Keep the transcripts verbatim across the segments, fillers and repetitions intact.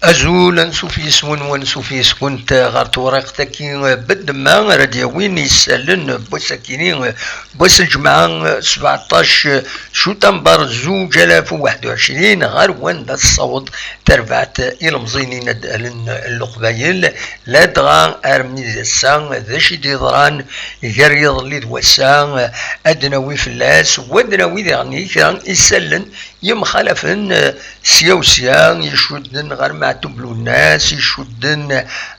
Azul, ansuf yes-wen, wansuf yes-went ɣer tewriqt-agi n ddemma ara d-yawin isallen n wass-akini, n wass n lǧemɛa, sebɛeṭṭac cutamber zuǧ alaf u waḥed u ɛecrin, ɣer wanda tessaweḍ terbaɛt ilemẓiyen inaddalen n Leqbayel, ladɣa armi d ass-a. D acu i d-yeḍran gar yiḍelli d wass-a? Ad d-nawi fell-as, wa d-nawi diɣen kra isallen yemxalafen, eh, sya u sya, icudden ɣer Meɛtub Lwennas, icudden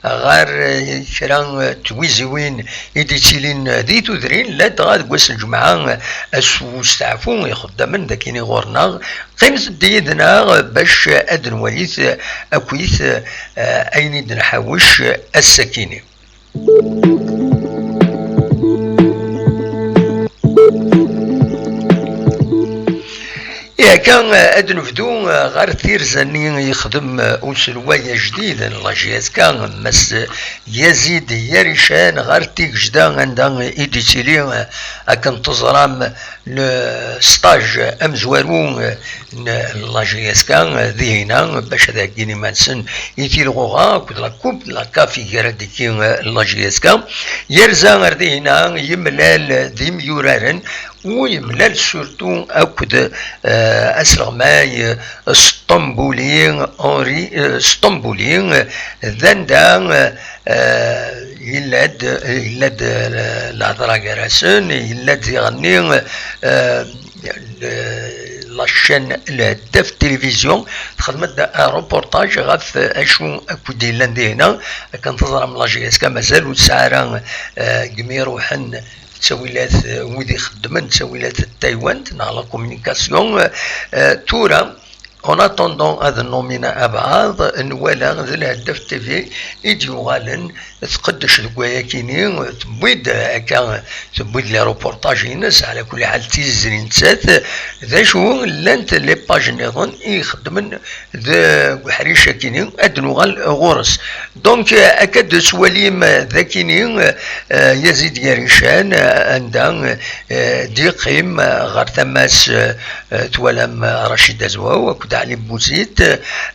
ɣer, eh, kra, eh, twiziwin i d-ittilin di tudrin, ladɣa deg wass n lǧemɛa, eh, ass n usteɛfu ixeddamen d akini ɣur-neɣ. Qqimet-d yid-neɣ bac ad nwali, eh, akkit, eh, ayen i d-nḥawec, eh, ass-akini. Akka, ad nebdu ɣer tirza-nni yexdem uselway ajdid n la J S K, Mass Yazid Yarican, ɣer Tigejda, anda i d-ittili, akken teẓram, le stage amezwaru n la J S K, dihin-a, bac ad heggin iman-nsen i tilɣuɣa akked la coupe de la CAF i gar-d-iki la J S K. Yerza ar dihin-a, yemlal d imyuraren, u yemlal surtout akked, eh, asleɣmay, eh, Sṭembuli, Henri, eh, Sṭembuli, eh, d anda, eh, eh, yella-d, yella-d, eh, lehḍra gar-asen, yella-d diɣenni, eh, eh, la chaîne Lheddaf Télévision, texdem-d un reportage ɣef, eh, acu akk i d-yellan dihin-a. Akken teẓram, la J S K mazal ur tesɛi ara, eh, deg mi ruḥen ttawilat, eh, wid ixeddmen ttawilat n taywant neɣ la communication, eh, tura, en attendant ad nomina abɛaḍ, nwala d Lheddaf T V i d-yuɣalen tqeddec deg wayakini, tewwi-d akka, tewwi-d les reportages-ines, ɛla kulli ḥal d tizizri nettat, d acu llant les pages nniḍen i ixeddmen deg uḥric akini, ad nuɣal ɣur-s. Donc, akka d-tettwalim dakini, eh, Yazid Yarican, eh, anda, eh, d-yeqqim, eh, ɣer tama-s, eh, twalam, eh, Rachid Azwaw akked Ali Bouzid,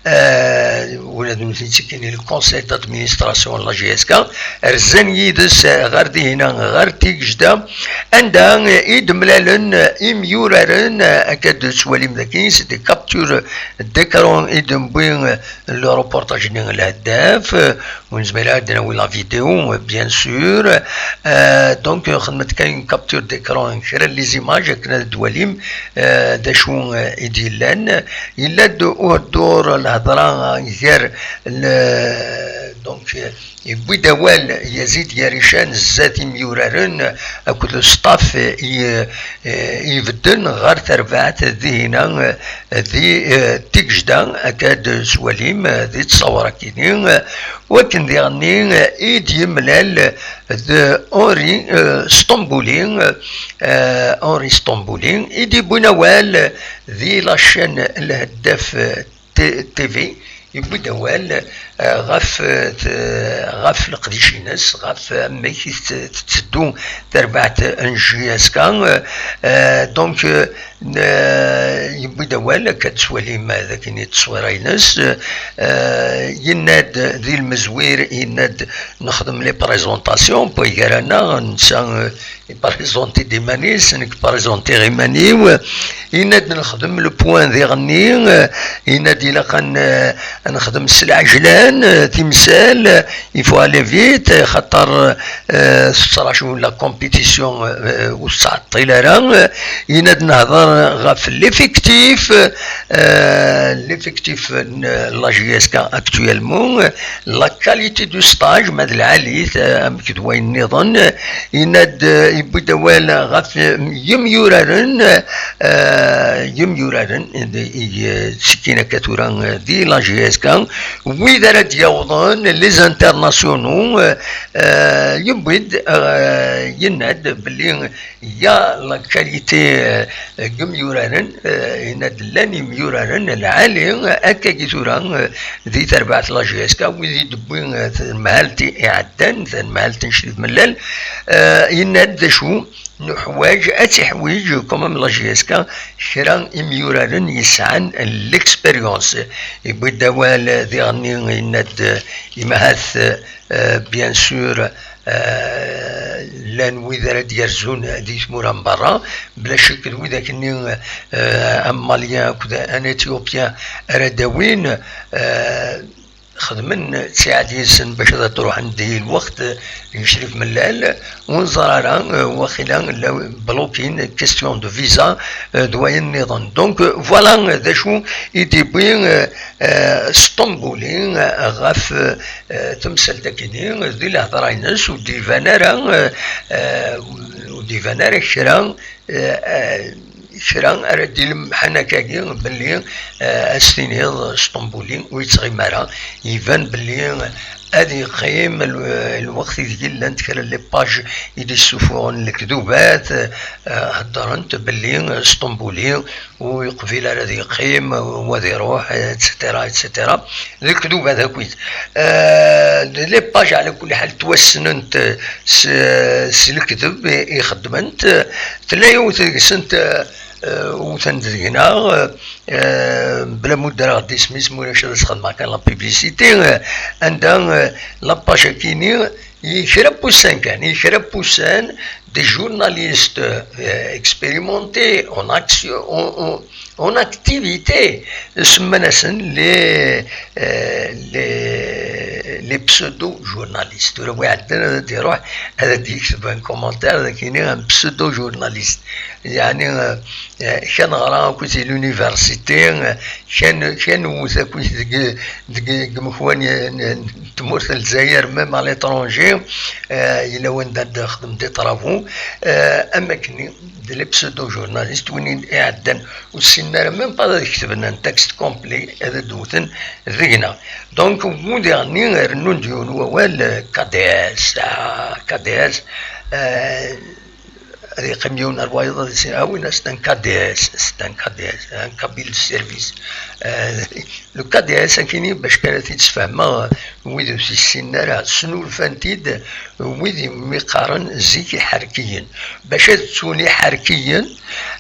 eh, ula d nutni ttekkin i le conseil d'administration n la J S K, rzan yid-s, eh, ɣer dihina, ɣer Tigejda, anda, eh, i d-mlalen, eh, imyuraren, eh, akka d-tettwalim daki, c'est des captures d'écran i d-newwi, eh, le reportage-nni n Lheddaf, eh, ur nezmir ara ad d-nawi la vidéo, eh, bien sûr. Eh, donc, eh, xedmet kan une capture d'écran, kra n les images, akken ad d-twalim, eh, d acu, eh, i d-yellan. Yella-d uheddur, lhedra, eh, gar le, donc, eh, yewwi-d awal Yazid Yarican zdat imyuraren akked staff i, eh, ibedden ɣer terbaɛt dihina, eh, di, eh, Tigejda, akka d-tettwalim, eh, di ttṣawra-kini, eh, wakken diɣenni, eh, i d-yemlal d Henri, eh, Sṭembuli, eh, Henri Sṭembuli, i d-yewwin awal di la chaîne Lheddaf, eh, T-, T V, yewwi-d awal, eh, ɣef, eh, t-, ɣef leqdic-ines, ɣef amek i tt-, tetteddu terbaɛt n J S K. Eh, donc, eh, n-, eh, yewwi-d awal, akka d-tettwalim, eh, d akken i tteswira-ines. Eh, yenna-d di lmezwir, yenna-d nexdem les présentations, pas gar-aneɣ, netta, eh, Iparizunti-d iman-is, nekk parizuntiɣ iman-iw. Yenna-d nexdem le point diɣenni, yenna-d ilaq ad n-, ad nexdem s lɛejlan, timsal, il faut aller vite, xaṭer, eh, tettraǧu la compétition, eh, ur tettɛeṭṭil ara. Yenna-d nehder ɣef l'effectif, eh, l'effectif n la J S K actuellement, la qualité du stage, ma d lɛali, eh, amek d wayen nniḍen. Yenna-d, eh, yewwi-d awal ɣef, eh, yemyuraren, eh, yemyuraren, eh, i, eh, ttekkin akka tura, eh, di la J S K, wid ara ad d-yawḍen les internationaux, euh, euh, yewwi-d, euh, yenna-d belli ya la qualité, euh, n yimyuraren, euh, yenna-d llan imyuraren lɛali, euh, akkagi tura, euh, di terbaɛt la J S K, wid i d-tewwi, euh, tanmehalt iɛeddan, tanmehalt n Crif Mellal, euh, yenna-d d acu nuḥwaǧ, ad tiḥwiǧ quand même la J S K kra imyuraren yesɛan l'expérience. Yewwi-d awal diɣenni, yenna-d, euh, imahat, euh, bien sûr, euh, llan wid ara d-yerzun di tmura n berra, bla ccek d widak-nni, euh, am Malien akked an Éthiopien ara d-awin, euh, xedmen ttiɛad yid-sen bac ad d-ruḥen di lweqt n Crif Mellal, ur nẓer ara, euh, waqila la blokin question de visa, euh, d wayen nniḍen. Donc, euh, voilà, euh, d acu i d-yewwi, euh, euh, Sṭembuli, euh, ɣef, euh, temsalt-agi-nni, di lehḍra-ines, ur d-iban ara, euh, euh, ur d-iban ara kra, euh, euh, kra ara d-ilemḥen akkagi belli, euh, ad s-tiniḍ Sṭembuli ur yettɣimi ara. Iban belli ad yeqqim l-, lweqt ideg llant kra n les pages i d-issuffuɣen lekdubat, euh, heddrent belli Sṭembuli ur yeqbil ara ad yeqqim, u ad iruḥ, et cetera, et cetera. D lekduba d akit. Euh, d les pages, ɛla kulli ḥal, ttwassnent s, s lekdeb i, i xeddment. Tella yiwet deg-sent, euh, euh, wten-d deg-neɣ, euh, euh, bla ma ddreɣ-d isem-is, ma ulac ad as-xedmeɣ kan la publicité, euh, anda, euh, la page akini, i kra n wussan kan, i kra n wussan, des journalistes, euh, expérimentés en action, en, en, en activité, semman-asen les, euh, les, les pseudo-journalistes. Tura wi iɛeddan ad d-iruḥ, ad d-yekteb un commentaire, ad ak-yini un pseudo-journaliste. Yeɛni, euh, euh, kra neɣra akkit di l'université, euh, kra n-, kra nwet akkit deg, deg, deg yimekwan n, n tmurt n Lezzayer, même à l'étranger, euh, yella wanda d-xedmen des travaux, euh, am akken d les pseudo-journalistes, win i iɛeddan ur ssinen ara même pas ad ketben un texte complet, ad d-wten deg-neɣ. Donc, wid diɣenni rennun-d yiwen wawal, euh, K D S, ah, K D S, euh, ad yeqqim yiwen ar wayeḍ ad isin, ah, win-a, c'est un K D S, c'est un K D S, un Kabyle de service. Euh, le K D S, akini, bac kan ad t-id-sfehmeɣ, wid ur t-issinen ara, snulfan-t-id wid i mi qqaren zik iḥerkiyen. Bac ad ttun iḥerkiyen,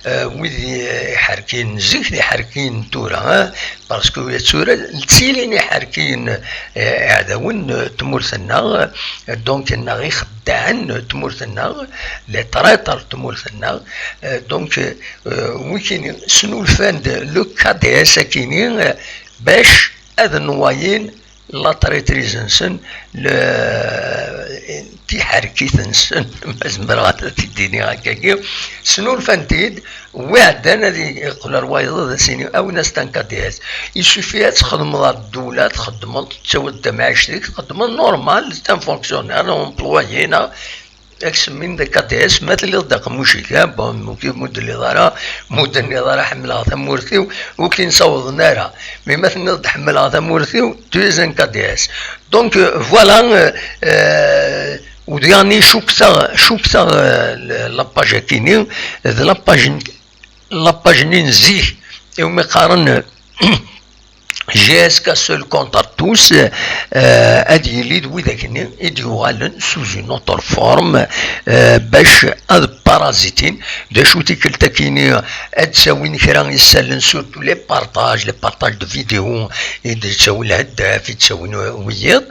euh, wid i, iḥerkiyen n zik d iḥerkiyen n tura, hein, parce que tura ttilin iḥerkiyen, euh, iɛdawen n tmurt-nneɣ, donc neɣ ixeddaɛen n tmurt-nneɣ, les traîtres n tmurt-nneɣ, euh, donc, euh, wikini snulfan-d le K D S akini, euh, bac ad nwayin la traîtrise-nsen, le, tiḥerkit-nsen, ma zemreɣ ad t-id-iniɣ akkagi, snulfan-t-id, wi iɛeddan ad yeqqel ar wayeḍ ad as-yini, ah, win-a c'est un K D S. Il suffit ad txedmeḍ ar ddula, txedmeḍ, tettawiḍ tamɛict-ik, txedmeḍ normal, c'est un fonctionnaire, un employé, neɣ ad k-semmin d K D S, ma telliḍ d aqemmuc-ik, ah, bon, ok, ma ur d-telliḍ ara, ma ur d-tenniḍ ara ḥemmleɣ tamurt-iw, ur k-in-sawḍen ara. Mais ma tenniḍ-d ḥemmleɣ tamurt-iw, tu es un K D S. Donc, euh, voilà, euh, euh, u diɣenni cukkteɣ, cukkteɣ, euh, la page-akini, d la page n-, la page-nni n zik, iwumi qqaren, euh, J S K seul contre tous, euh, ad yili d widak-nni i d-yuɣalen sous une autre forme, euh, bac ad parazitin. D acu tikkelt-akini ad d-ttawin kra isallen, surtout les partages, les partages de vidéos, i d-ttawin lheddaf, i d-ttawin wiyiḍ,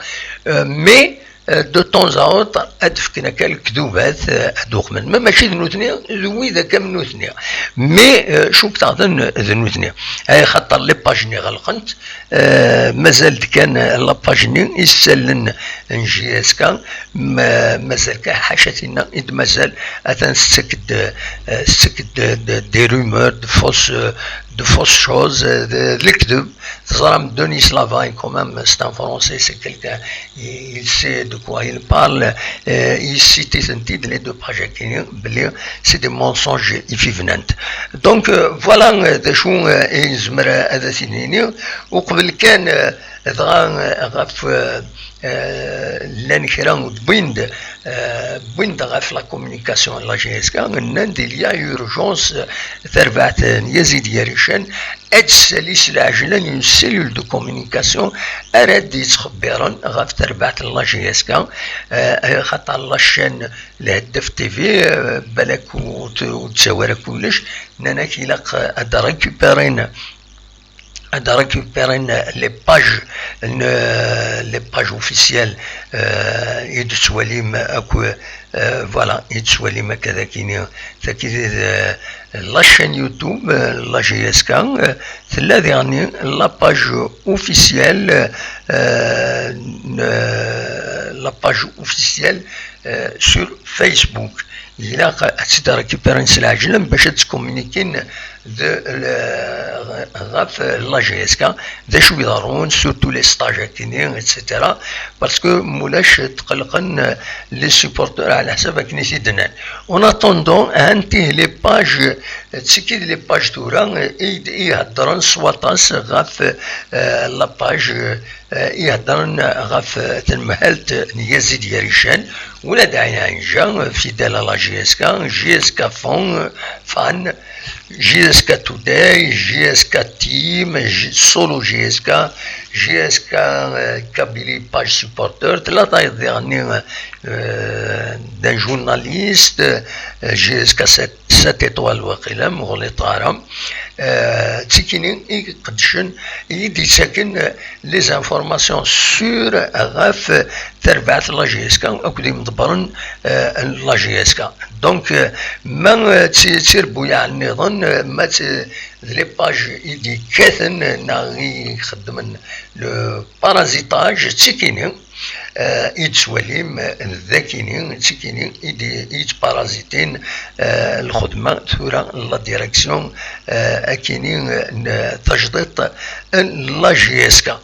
euh, mais euh, de temps à autre, ad d-fken akka lekdubat, euh, ad d-uqmen. Ma mačči d nutni, d widak am nutni. Mais, euh, cukkteɣ d n-, d nutni. Ay xaṭer les pages-nni ɣelqent, euh, mazal-d kan, euh, la page-nni, isallen n J S K, ma-, mazal kan ḥaca tinna i d-mazal, atan tettak-d, euh, tettak-d de, de, des rumeurs, de fausses, euh, de fausses choses, euh, de, de lekdeb. Teẓram, Denis Lavay, quand même, c'est un Français, c'est quelqu'un, il, il sait de quoi il parle, euh, il cite les deux pages-agi, belli c'est des mensonges évidents. Donc, euh, voilà, euh, d acu, euh, i nezmer, euh, ad as-nini. Uqbel kan, euh, Dɣa, eh, ɣef, eh, eh, llan kra wwin-d, eh, wwin-d ɣef la communication n la G S K, nnan-d il y a urgence, eh, tarbaɛt n Yazid Yarican ad tessali s lɛejlan une cellule de communication ara d-yettxebbiren ɣef tarbaɛt n la G S K, eh, xaṭer la chaîne Lheddef T V, eh, balak ur t-, ur d-ttawi ara kullec, nnan-ak ilaq ad récupérin ad récupérin les pages, n-, les pages officielles, euh, i d-tettwalim akk, euh, voilà, i d-tettwalim akka d akini, tagi d, euh, la chaîne YouTube, euh, la G S K, euh, tella diɣenni la page officielle, euh, n-, la page officielle, euh, sur Facebook. Ilaq ad tt-id-récupérin s lɛejlan bac ad ttcommuniquin d, ɣef la G S K, d acu iḍerrun, surtout les stages akini, et cetera. Parce que mulac tqelqen les supporters ɛla ḥsab akken i t-id-nnan. En attendant, hanti les pages, d tigi d les pages tura i d-, i iheddren s waṭas ɣef, euh, la page, euh, eh, iheddren ɣef, eh, tenmehalt n Yazid Yarican, ula d Aïn Aïnja, eh, fidèle à la G S K, G S K fan, fan, G S K Today, G S K Team, G-, Solo G S K, G S K, eh, Kabylie Page Supporter, tella tayeḍ diɣenni, eh, d'un journaliste, eh, G S K sept, sept étoiles waqila, mɣliṭ ara, eh, d tikini i iqeddcen, i d-yettaken, eh, les informations sûres ɣef terbaɛt n la G S K akked imḍebbren, eh, n la G S K. Donc, eh, ma, eh, d ti-, d tirebbuyaɛ nniḍen, eh, ma d, d les pages i d-yekkaten, eh, neɣ i ixeddmen le parasitage, d tikini, eh, i d-tettwalim, eh, d akini, d tikini i d-, i yettparazitin, eh, lxedma tura n la direction, eh, akini, eh, n tajdiṭ n la G S K.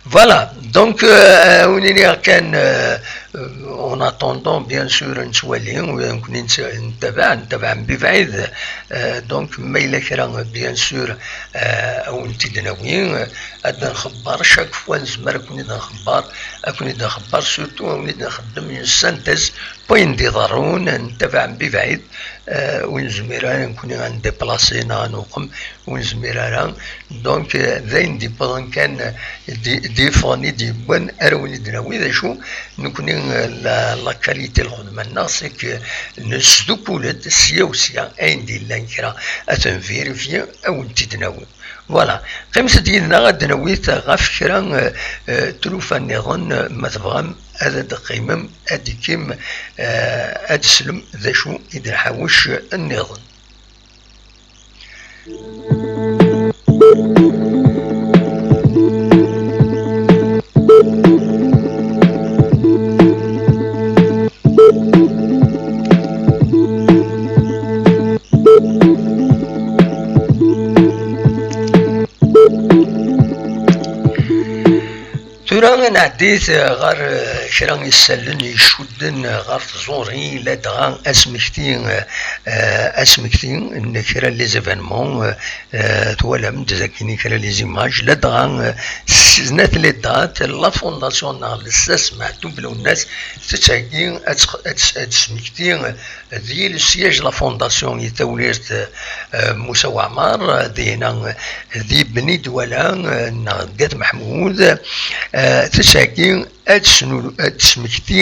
Voilà, donc, euh, ur iniɣ kan, euh, en attendant, bien sûr, nettwali, nekkni nett-, nettabaɛ, nettabaɛ mebɛid, euh, donc, ma yella kra, bien sûr, euh, ad wen-t-id-nawi, euh, ad d-nxebber, chaque fois nezmer ad ken-id-nxebber, ad ken-id-nxebber, surtout ad wen-id-nxeddem une synthèse n wayen d-iḍerrun, nettabaɛ mebɛid, euh, ur nezmir ara nekkni ad ndéplacer neɣ ad nuqem, ur nezmir ara. Donc, euh, d ayen d-yewwḍen kan, euh, d-, d-yeffɣen i d-yewwan ara wen-id-nawi d acu, nekkni, euh, la, la qualité n lxedma-nneɣ, c'est que nesdukul-d sya u sya ayen d-yellan kra, ad ten-vérifier, ad wen-t-id-nawi. Voilà. Qqimet-d yid-neɣ ad d-nawi ɣef kra, euh, euh, tlufa nniḍen, euh, ma tebɣam ad d-teqqimem, ad d-tekkim, euh, ad teslem d acu i d-nḥawec nniḍen. Tura ad nɛeddi ɣer, eh, kra n yisallen icudden ɣer tẓuri, ladɣa asmekti, eh, asmekti n kra n les événements, eh, twalam-d dagi kra n les images, ladɣa, eh, snat les dates, la fondation neɣ lsas Meɛtub Lwennas tettheggi ad tx-, ad s-, ad tesmekti, eh, di le siège la fondation i tawrirt, eh, Musa Waɛmer, eh, dinna, eh, di Bni Dwala, eh, neɣ Gad Meḥmud, eh, tettheggi ad tesnu-, ad tesmekti,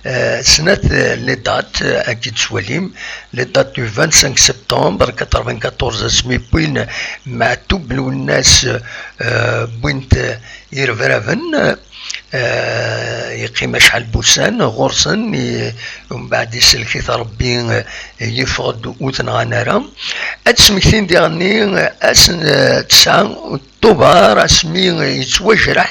eh, snat, eh, les dates, eh, akka i tettwalim, les dates du vingt-cinq septembre quatre-vingt-quatorze asmi wwin Meɛtub Lwennas, eh, wwin-t, eh, irebraben, eh, yeqqim acḥal n wussan ɣur-sen, i-, umbeɛd isellek-it Rebbi, eh, yeffeɣ-d ur t-nɣan ara. Ad d-smektin diɣenni, eh, ass n, eh, tesɛa Tubeṛ asmi yettwajreḥ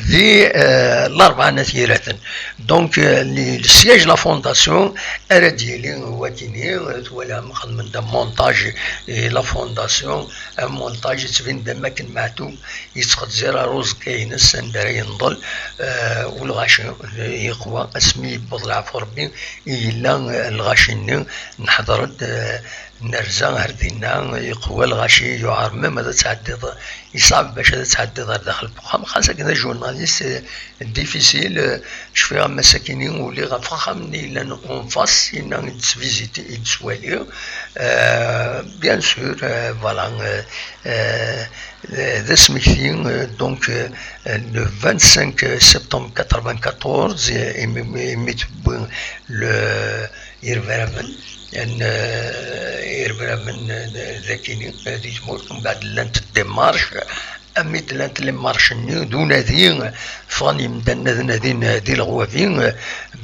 di, eh, Larebɛa n At Yiraten. Donc, eh, le, le siège la fondation ara d-yili wakini, eh, twalam xedmen-d amontage, eh, la fondation, amontage yettbin-d am akken Meɛtub yettxezzir ar uẓekka-ines anda ara yenḍel, eh, u lɣaci, eh, yeqwa asmi yewweḍ leɛfu Rebbi i yella, eh, lɣaci-nni neḥḍer-d, eh, Nerza ar dinna, yeqwa lɣaci, yuɛer même ad tɛeddiḍ, yeṣɛeb bac ad tɛeddiḍ ar daxel n uxxam, xas akken d ajurnalist, euh, difficile, euh, cfiɣ am ass-akini uli ɣef uxxam-nni yellan en face, yenna i d-svisiti, i d-swali, euh, bien sûr, euh, voilà, euh, euh, d asmekti, euh, donc, euh, le vingt-cinq septembre quatre-vingt-quatorze, euh, imi, imi tewwi le, irbraben, n, eh, irbraben, eh, dagini, eh, di tmurt, mbeɛd llant démarches, ami d-llant les marches-nni, d unadi, ffɣen yimdanen ad nadin, eh, di leɣwabi, eh,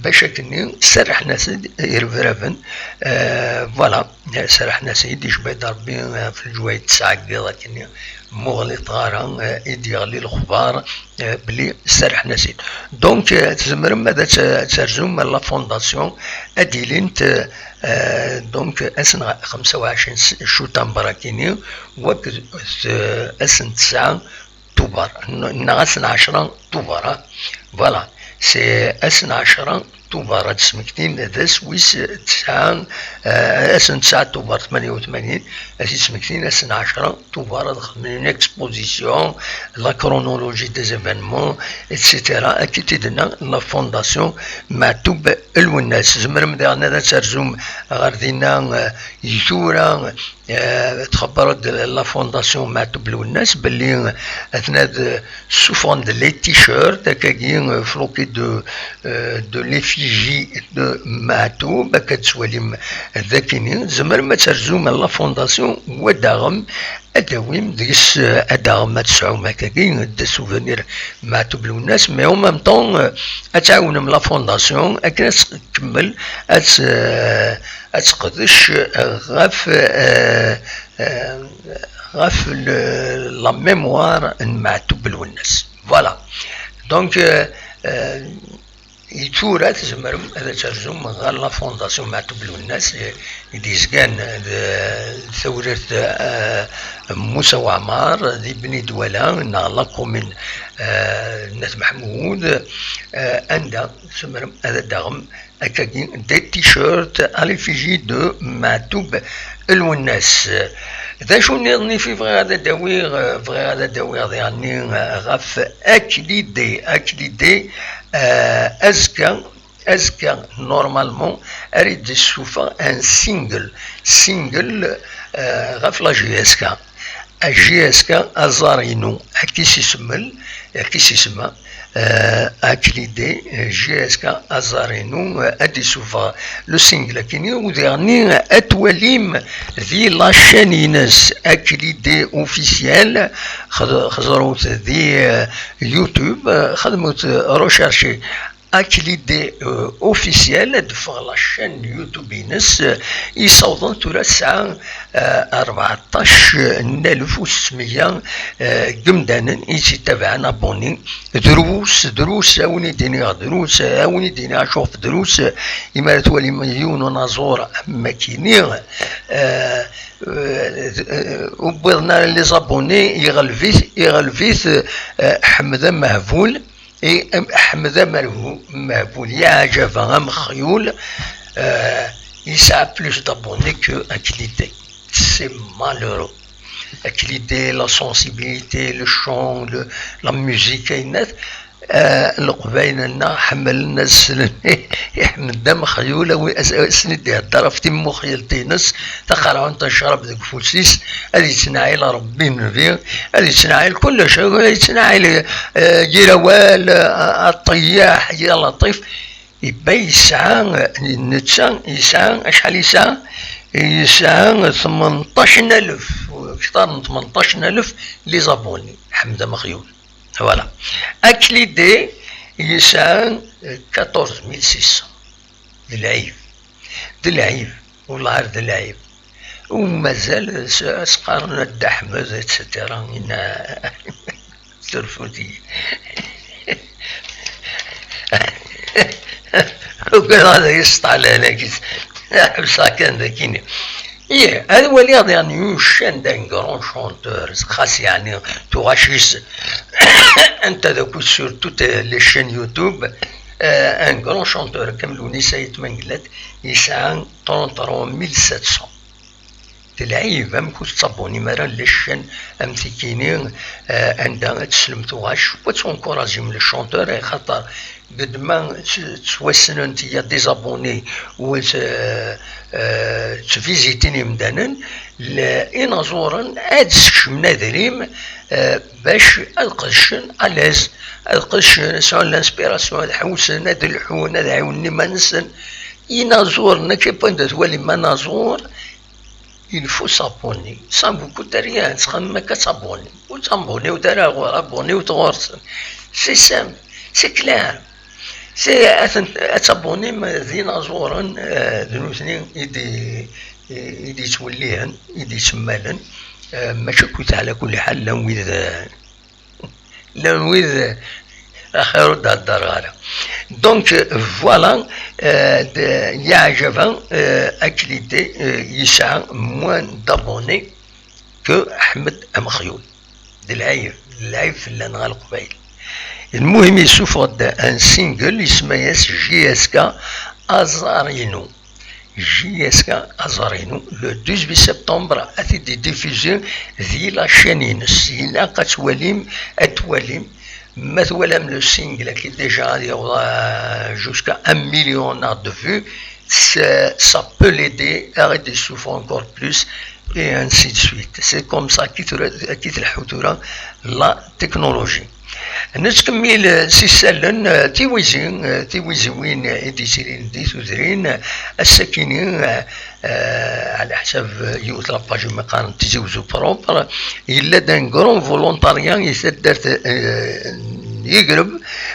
bac akkenni serrḥen-as-d irbraben, eh, voilà, eh, serrḥen-as-id, icba-d Rebbi, eh, ɣef leǧwayed tesɛa n yiḍ akkenni, mmuɣlit ɣara, eh, i d-yeɣli lexbar, eh, belli serrḥen-as-id. Donc, eh, tzemrem ad t-, ad terzum la fondation, ad d-ilint, eh, donc, ass n xemsa u ɛecrin s-, cutamber akini, wakk d, eh, ass n tesɛa Tuber, n-, neɣ ass n ɛecra Tuber, ah. Voilà, c'est ass n ɛecra Tuber ad d-smektin d ass wis tesɛa, eh, ass n tesɛa Tuber tmanya u tmanyin, ad t-id-smektin ass n ɛecra Tuber ad xedmen une exposition, la chronologie des événements, et cetera. Akka i d-tenna la fondation Meɛtub Lwennas. Tzemrem daɣen ad terzum ɣer dinna, eh, i tura, eh, txebber-d la fondation Meɛtub Lwennas belli, eh, atna d, ssufɣen-d les t-shirts, akkagi, euh, floqués de, euh, de l'effigie de Meɛtub, akka d-tettwalim dagini, tzemrem ad terzum la fondation, wa daɣen ad d-tawim deg-s, euh, ad daɣen ad tesɛum akkagi, d souvenir Meɛtub Lwennas, mais en même temps, euh, ad tɛawnem la fondation, akken ad tkemmel, ad t-, euh, ad teqdec, euh, ɣef, euh, euh, ɣef le, la mémoire n Meɛtub Lwennas. Voilà. Donc, euh, euh, i tura tzemrem ad terzum ɣer la fondation Meɛtub Lwennas, eh, i d-yezgan d, d tawrirt, eh, Musa Waɛmar, di Bni Dwala, neɣ la commune, eh, n At Meḥmud, eh, anda tzemrem ad d-taɣem akkagi, des t-shirts à l'effigie de Meɛtub Lwennas. D acu nniḍen i fi bɣiɣ ad d-awiɣ, bɣiɣ ad d-awiɣ diɣenni ɣef Aklide, Aklide, eh, azekka, azekka, normalement, ara d-yessufeɣ un single, single, eh, ɣef la J S K. A J S K aẓar-inu, akka i s-isemmel, akka i s-isemma, eh, Aklide, eh, J S K aẓar-inu, eh, ad d-isuffeɣ le single akini, u diɣenni ad twalim di la chaîne-ines Aklide officiel, xed-, xeẓrut di, eh, YouTube, eh, xedmut, eh, recherche Aklide, euh, officiel, ad d-teffeɣ la chaîne YouTube-ines, euh, yessawḍen tura tesɛa, euh, rbeɛṭac n alef u settmeyya, euh, n yimdanen i tt-ittabaɛen, abonné. Drus, drus, a wen-id-iniɣ drus, a wen-id-iniɣ acuɣef drus, imi ara twalim yiwen unaẓur am wakini, euh, euh, ur wwiḍen ara les abonnés, iɣleb-it, iɣleb-it, euh, Ḥmed Amehbul, I, em, Ḥmed Amerhu, Mehbul, yeɛǧeb-aɣ am Mexyul, euh, yesɛa plus d'abonnés que Aklide. C'est malheureux. Aklide, la sensibilité, le chant, le, la musique, ayennat, euh, Leqbayel-nneɣ ḥemmlen ad slen i Ḥmed Amexyul, awi, as, as-, asen-id-ihedder ɣef timmuxyelt-ines, taqerɛunt n ccrab deg ufus-is, ad yettnaɛil Rebbi nnbi, ad yettnaɛil kullec, ad yettnaɛil, eh, yir awal, eh, aṭeyyaḥ, ya laṭif. Yebba yesɛa, eh, netta yesɛa, acḥal yesɛa? Yesɛa tmenṭac n alef, kter n tmenṭac n alef les abonnés, Ḥmed Amexyul. Voilà. Aklide yesɛa, eh, quatorze mille six cents. D lɛib. D lɛib. Wellah ar d lɛib. U mazal s-, as-qqaren a Dda Ḥmed, et cetera. Ina surfut-iyi. Ugadeɣ ad iyi-sṭalan akit. Ḥebseɣ kan d akini. Ih, ad waliɣ diɣen une chaîne d'un grand chanteur, xas yeɛni tuɣac-is anta d akk sur toutes les chaînes YouTube, euh, un grand chanteur, Kamel Lewnis Ayt Mengellat, yesɛa trente-trois mille sept cents. d lɛib, amek ur tettabunim ara les chaînes am tikini, eh, anda ad teslem tuɣac, wa ttwankurazim le chanteur, eh, xaṭer bed ma tt-, ttwassnen, il y a des abonnés, u tt-, eh, eh, ttvizitin imdanen, le-, inaẓuren ad skecmen adrim, eh, bac ad qedcen à l'aise, ad qedcen, sɛun l'inspiration, ad ḥewsen, ad lḥun, ad ɛiwnen iman-nsen. Inaẓuren, akka wanda twalim anaẓur, il faut s'abonner. Sans vous coûter rien, tettxemmim akka ad tabonniḍ. Ur tabonniḍ ara ɣur, abonniḍ ɣur-sen. C'est simple, c'est clair. C'est, ad ten-, ad tabonnim d inaẓuren, eh, d nutni i d-, i d-yettwellihen, i d-yettemmalen. Eh, mačči akkit ɛla kulli ḥal, llan wid, eh, llan wid, eh, axir ur d-heddreɣ ara. Donc, eh, voilà, eh, d-, yeɛjeb-aɣ, eh, akken i d-, eh, yesɛa moins d'abonnés que Ḥmed Amexyul. D lɛib, d lɛib fell-aneɣ a Leqbayel. Lmuhim, yessufeɣ-d un single, isemma-yas J S K Aẓar-inu. J S K Aẓar-inu, le dix-huit septembre, ad t-id-idiffuzi di la chaîne-ines. Ilaq ad twalim, ad twalim. Ma twalam le single, qui déjà ad yaweḍ, euh, jusqu'à un million de vues, ça, ça peut l'aider à réussir encore plus, et ainsi de suite. C'est comme ça qui te, qui te la technologie. Nettkemmil, eh, s isallen, eh, tiwizi, eh, tiwiziwin, eh, i d-yettilin di tudrin, eh, ass-akini, eh, eh, ɛla ḥsab, eh, yiwet la page umi qqaren Tizi Wezzu propre, yella-d un grand volontariat i taddart, eh, n Yigreb,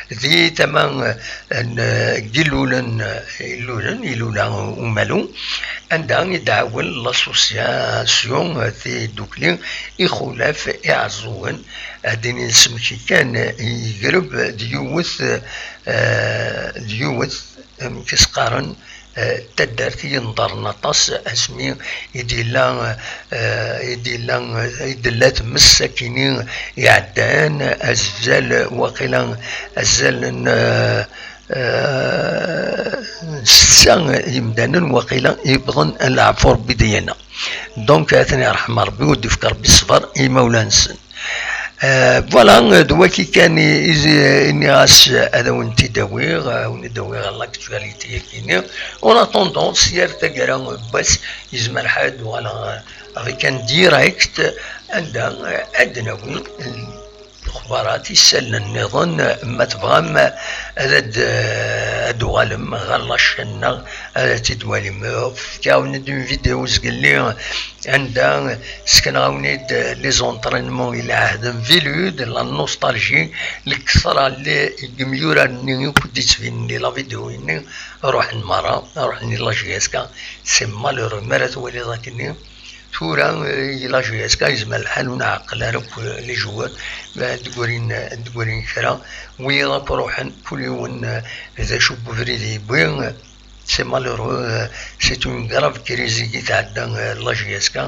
di tama, eh, n, eh, Ilulen, eh, Ilulen, Ilula Umalu, anda i d-tɛawen l'association, eh, Tidukli Ixulaf Iɛeẓẓugen, ad d-inin semki kan, eh, Yigreb d yiwet, eh, d yiwet, amek i s-qqaren, eh, taddart i yenḍerren aṭas asmi i d-yella, eh, i d-yella, i d-tella tmes akini iɛeddan, azal waqila, azal n, eh, eh, setta yemdanen waqila yewwḍen, leɛfu Rebbi dayana. Donc, ad ten-yerḥem Rebbi, u d-ifk Rebbi ṣṣber i yimawlan-nsen. Euh, voilà, euh, d waki kan i, i, i nniɣ-as ad awen-t-id-awiɣ, ad awen-id-awiɣ l'actualité-agi-nni. En attendant, si yal taggara n wass, yezmer lḥal ad uɣaleɣ, euh, avec un direct, anda, euh, ad d-nawi, euh, lexbarat, isallen nniḍen, ma tebɣam, euh, ad, ad, euh, ad d-tuɣalem ɣer la chaîne-nneɣ, ad tt-id-twalim. Euh, fkiɣ-awen-d une vidéo zgelli, anda sekneɣ-awen-id les entraînements i lɛahd n Vilu, de la nostalgie, lektra n yimyurar-nni akk d-yettbinen di la vidéo-nni, ruḥen merra, ruḥen i la J S K, c'est malheureux, mi ara twaliḍ akkenni. Tura, eh, i la J S K, yezmer lḥal ur nɛeqqel ara akk, eh, les joueurs, eh, d-ggurin, eh, d-ggurin kra, wiyaḍ akk ruḥen, kul yiwen, eh, d acu n ubrid i yewwi, eh, C'est malheureux, euh, c'est une grave crise i tɛedda, euh, la J S K,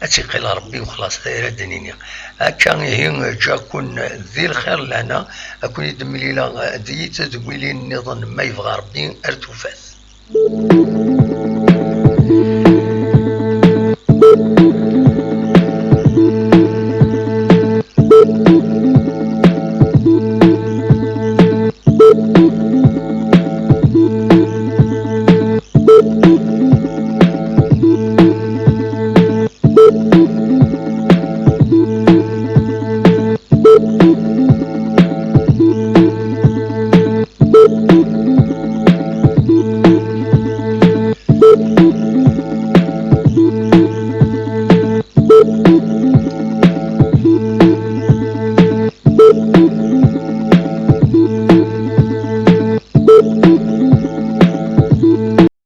ad tt-iqil Rebbi u xlaṣ, d ayen ara d-nini. Akka ihi, ǧǧaken di lxir lehna, ad ken-id-mlileɣ, euh, di tedwilin nniḍen ma yebɣa Rebbi ar tufat.